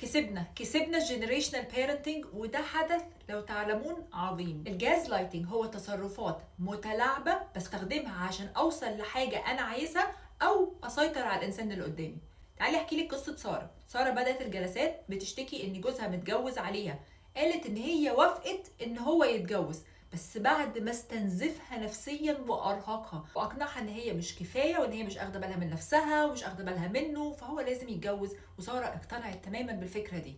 كسبنا ال generational parenting، وده حدث لو تعلمون عظيم. ال gaslighting هو تصرفات متلاعبه بستخدمها عشان اوصل لحاجة انا عايزها او اسيطر على الانسان اللي قدامي. تعالي احكي لك قصة ساره. ساره بدات الجلسات بتشتكي ان جوزها متجوز عليها، قالت ان هي وافقت ان هو يتجوز بس بعد ما استنزفها نفسيا وارهقها واقنعها ان هي مش كفاية وان هي مش اخده بالها من نفسها ومش اخده بالها منه، فهو لازم يتجوز. وسارة اقتنعت تماما بالفكرة دي.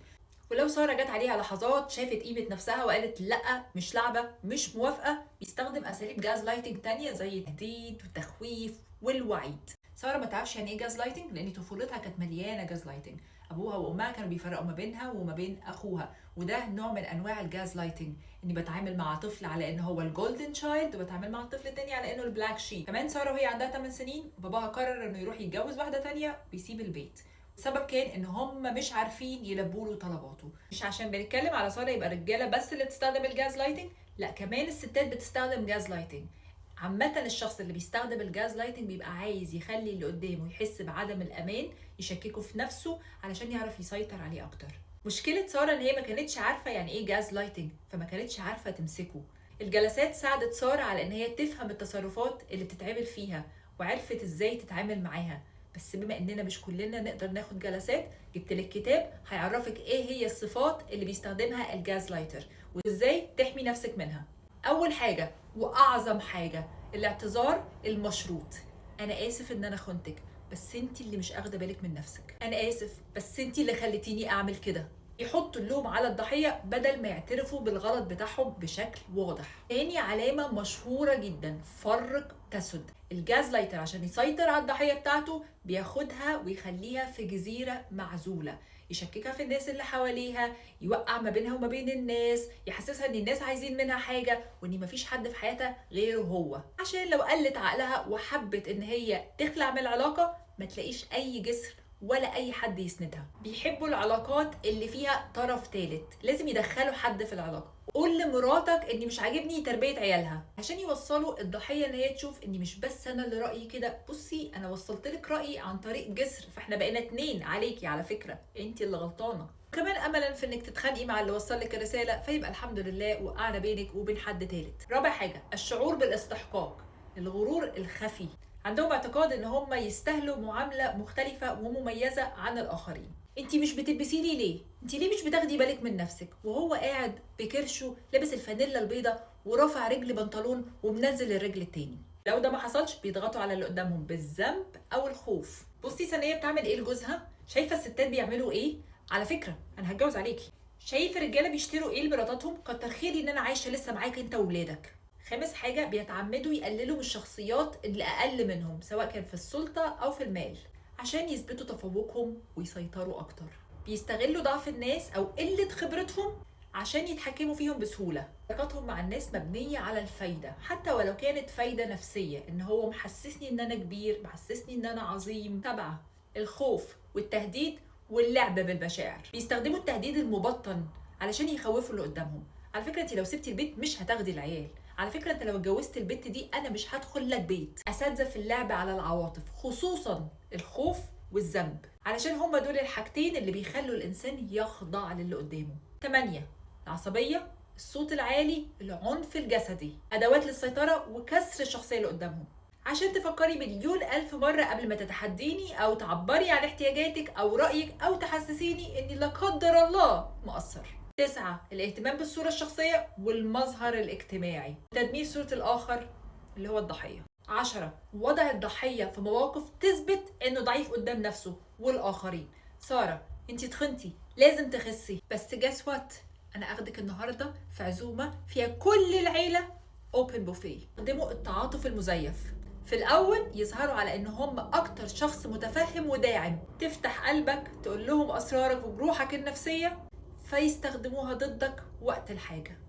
ولو ساره جت عليها لحظات شافت قيمة نفسها وقالت لا مش لعبه مش موافقة، بيستخدم اساليب gaslighting تانية زي التهديد والتخويف والوعيد. ساره ما تعرفش يعني ايه gaslighting لان طفولتها كانت مليانة gaslighting. ابوها وامها كانوا بيفرقوا ما بينها وما بين اخوها، وده نوع من انواع ال gaslighting، اني بتعامل مع طفل على انه هو ال golden child وبتعامل مع الطفل التاني على انه ال black sheep. كمان ساره وهي عندها 8 سنين باباها قرر انه يروح يتجوز واحدة تانية ويسيب البيت. السبب كان ان هم مش عارفين يلبوا له طلباته. مش عشان بنتكلم على ساره يبقى الرجالة بس اللي بتستخدم ال gaslighting، لا كمان الستات بتستخدم gaslighting. عامة الشخص اللي بيستخدم ال gaslighting بيبقى عايز يخلي اللي قدامه يحس بعدم الأمان، يشككه في نفسه علشان يعرف يسيطر عليه أكتر. مشكلة سارة إن هي ما كانتش عارفة يعني إيه gaslighting، فما كانتش عارفة تمسكه. الجلسات ساعدت سارة على إن هي تفهم التصرفات اللي بتتعمل فيها وعرفت إزاي تتعامل معاها. بس بما إننا مش كلنا نقدر ناخد جلسات، جبت لك كتاب هيعرفك إيه هي الصفات اللي بيستخدمها ال gaslighter وإزاي تحمي نفسك منها. أول حاجة وأعظم حاجة الاعتذار المشروط. أنا آسف إن أنا خنتك، بس أنت اللي مش أخدة بالك من نفسك. أنا آسف بس أنت اللي خليتيني أعمل كده. يحطوا اللوم على الضحية بدل ما يعترفوا بالغلط بتاعهم بشكل واضح. تاني علامة مشهورة جدا، فرق تسد. ال gaslighter عشان يسيطر على الضحية بتاعته بياخدها ويخليها في جزيرة معزولة، يشككها في الناس اللي حواليها، يوقع ما بينها وما بين الناس، يحسسها ان الناس عايزين منها حاجة وان مفيش حد في حياتها غيره هو، عشان لو قلت عقلها وحبت ان هي تخلع من العلاقة ما تلاقيش اي جسر ولا اي حد يسندها. بيحبوا العلاقات اللي فيها طرف ثالث، لازم يدخلوا حد في العلاقة. قول لمراتك اني مش عاجبني تربيه عيالها، عشان يوصلوا الضحية ان هي تشوف اني مش بس انا اللي رايي كده، بصي انا وصلت لك رايي عن طريق جسر، فاحنا بقينا اتنين عليكي، على فكرة انت اللي غلطانة. كمان املا في انك تتخانقي مع اللي وصل لك الرسالة، فيبقى الحمد لله وقعنا بينك وبين حد ثالث. رابع حاجة، الشعور بالاستحقاق، الغرور الخفي. عندهم اعتقاد ان هم يستاهلوا معاملة مختلفة ومميزة عن الاخرين. انتي مش بتلبسي لي ليه؟ انتي ليه مش بتاخدي بالك من نفسك؟ وهو قاعد بكرشه لابس الفانيلا البيضة ورافع رجل بنطلون ومنزل الرجل التاني. لو ده ما حصلش بيضغطوا على اللي قدامهم بالذنب او الخوف. بصي سنية بتعمل ايه لجوزها؟ شايفه الستات بيعملوا ايه؟ على فكرة انا هتجوز عليكي. شايف الرجالة بيشتروا ايه لمراتاتهم؟ كتر خيري ان انا عايشه لسه معاك انت وولادك. خامس حاجة، بيتعمدوا يقللوا من الشخصيات اللي أقل منهم سواء كان في السلطة أو في المال عشان يثبتوا تفوقهم ويسيطروا أكتر. بيستغلوا ضعف الناس أو قلة خبرتهم عشان يتحكموا فيهم بسهولة. علاقاتهم مع الناس مبنية على الفايدة، حتى ولو كانت فايدة نفسية، إن هو محسسني إن أنا كبير، محسسني إن أنا عظيم. 7، الخوف والتهديد واللعب بالمشاعر. بيستخدموا التهديد المبطن علشان يخوفوا اللي قدامهم. على فكرة انت لو سبتي البيت مش هتاخدي العيال، على فكرة انت لو اتجوزت البت دي انا مش هدخل لك بيت. اساتذة في اللعب على العواطف، خصوصا الخوف والذنب، علشان هما دول الحاجتين اللي بيخلوا الانسان يخضع للي قدامه. 8، العصبية، الصوت العالي، العنف الجسدي، ادوات للسيطرة وكسر الشخصية اللي قدامهم. عشان تفكري مليون ألف مرة قبل ما تتحديني أو تعبري عن احتياجاتك أو رأيك أو تحسسيني إني لا قدر الله مقصر. 9، الاهتمام بالصورة الشخصية والمظهر الاجتماعي، تدمير صورة الآخر اللي هو الضحية. 10، وضع الضحية في مواقف تثبت إنه ضعيف قدام نفسه والآخرين. سارة انتي تخنتي لازم تخسي، بس guess what، أنا أخدك النهاردة في عزومة فيها كل العيلة open buffet. قدموا التعاطف المزيف، في الأول يظهروا على إن هم أكتر شخص متفهم وداعم، تفتح قلبك تقول لهم أسرارك وجروحك النفسية، فيستخدموها ضدك وقت الحاجة.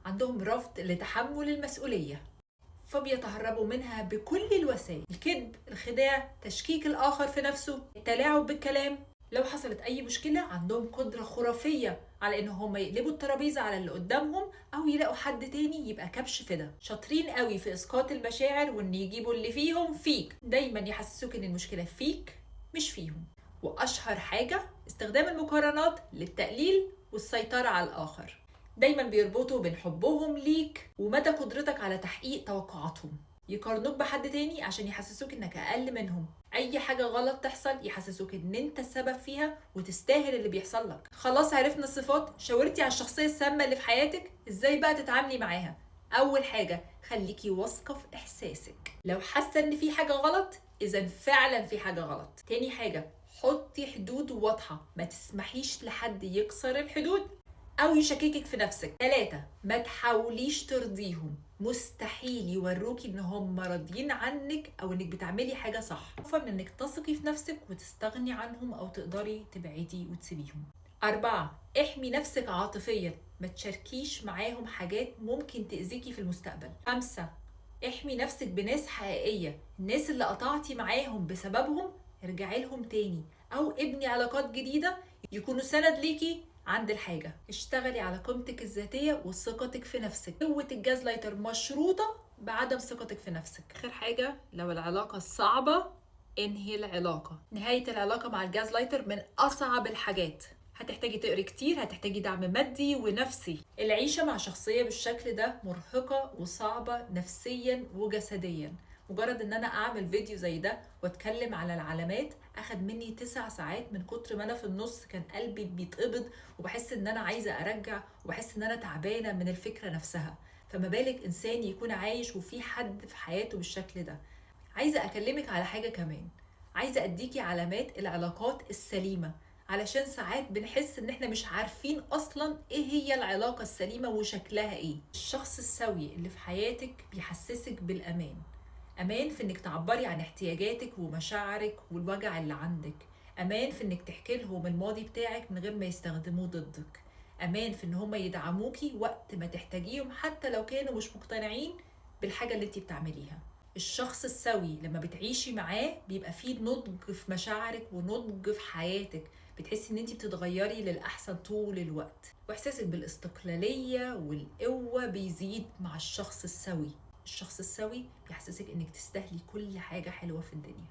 عندهم رفض لتحمل المسؤولية، فبيتهربوا منها بكل الوسائل، الكذب، الخداع، تشكيك الآخر في نفسه، التلاعب بالكلام. لو حصلت أي مشكلة عندهم قدرة خرافية على إن هم يقلبوا الترابيزة على اللي قدامهم أو يلاقوا حد تاني يبقى كبش فدا. شاطرين قوي في إسقاط المشاعر وإن يجيبوا اللي فيهم فيك، دايما يحسسوك إن المشكلة فيك مش فيهم. وأشهر حاجة استخدام المقارنات للتقليل والسيطرة على الآخر. دايما بيربطوا بين حبهم ليك ومدى قدرتك على تحقيق توقعاتهم. يقارنوك بحد تاني عشان يحسسوك انك اقل منهم. اي حاجة غلط تحصل يحسسوك ان انت السبب فيها وتستاهل اللي بيحصل لك. خلاص عرفنا الصفات، شاورتي على الشخصية السامة اللي في حياتك، ازاي بقى تتعاملي معاها؟ اول حاجة خليكي واثقة في احساسك. لو حاسة ان في حاجة غلط اذا فعلا في حاجة غلط. تاني حاجة حطي حدود واضحة، ما تسمحيش لحد يكسر الحدود او يشككك في نفسك. 3، ما تحاوليش ترضيهم، مستحيل يوروكي ان هم راضيين عنك او انك بتعملي حاجة صح. خوفا من انك تثقي في نفسك وتستغني عنهم او تقدري تبعدي وتسيبيهم. 4، احمي نفسك عاطفيا، ما تشاركيش معاهم حاجات ممكن تأذيكي في المستقبل. 5، احمي نفسك بناس حقيقية، الناس اللي قطعتي معاهم بسببهم ارجعي لهم تاني او ابني علاقات جديدة يكونوا سند ليكي عند الحاجة. اشتغلي على قيمتك الذاتية وثقتك في نفسك. قوة ال gaslighter مشروطة بعدم ثقتك في نفسك. آخر حاجة، لو العلاقة صعبة انهي العلاقة. نهاية العلاقة مع ال gaslighter من أصعب الحاجات. هتحتاجي تقري كتير، هتحتاجي دعم مادي ونفسي. العيشة مع شخصية بالشكل ده مرهقة وصعبة نفسيا وجسديا. مجرد ان انا اعمل فيديو زي ده واتكلم على العلامات اخد مني 9 ساعات من كتر ما انا في النص كان قلبي بيتقبض وبحس ان انا عايزة ارجع وبحس ان انا تعبانة من الفكرة نفسها. فما بالك انسان يكون عايش وفي حد في حياته بالشكل ده. عايزة اكلمك على حاجة كمان، عايزة اديكي علامات العلاقات السليمة، علشان ساعات بنحس ان احنا مش عارفين اصلا ايه هي العلاقة السليمة وشكلها ايه. الشخص السوي اللي في حياتك بيحسسك بالامان، امان في انك تعبري عن احتياجاتك ومشاعرك والوجع اللي عندك، امان في انك تحكي لهم الماضي بتاعك من غير ما يستخدموه ضدك، امان في ان هم يدعموكي وقت ما تحتاجيهم حتى لو كانوا مش مقتنعين بالحاجة اللي انت بتعمليها. الشخص السوي لما بتعيشي معاه بيبقى فيه نضج في مشاعرك ونضج في حياتك، بتحسي ان انت بتتغيري للأحسن طول الوقت، واحساسك بالاستقلالية والقوة بيزيد مع الشخص السوي. الشخص السوي بيحسسك انك تستاهلي كل حاجة حلوة في الدنيا.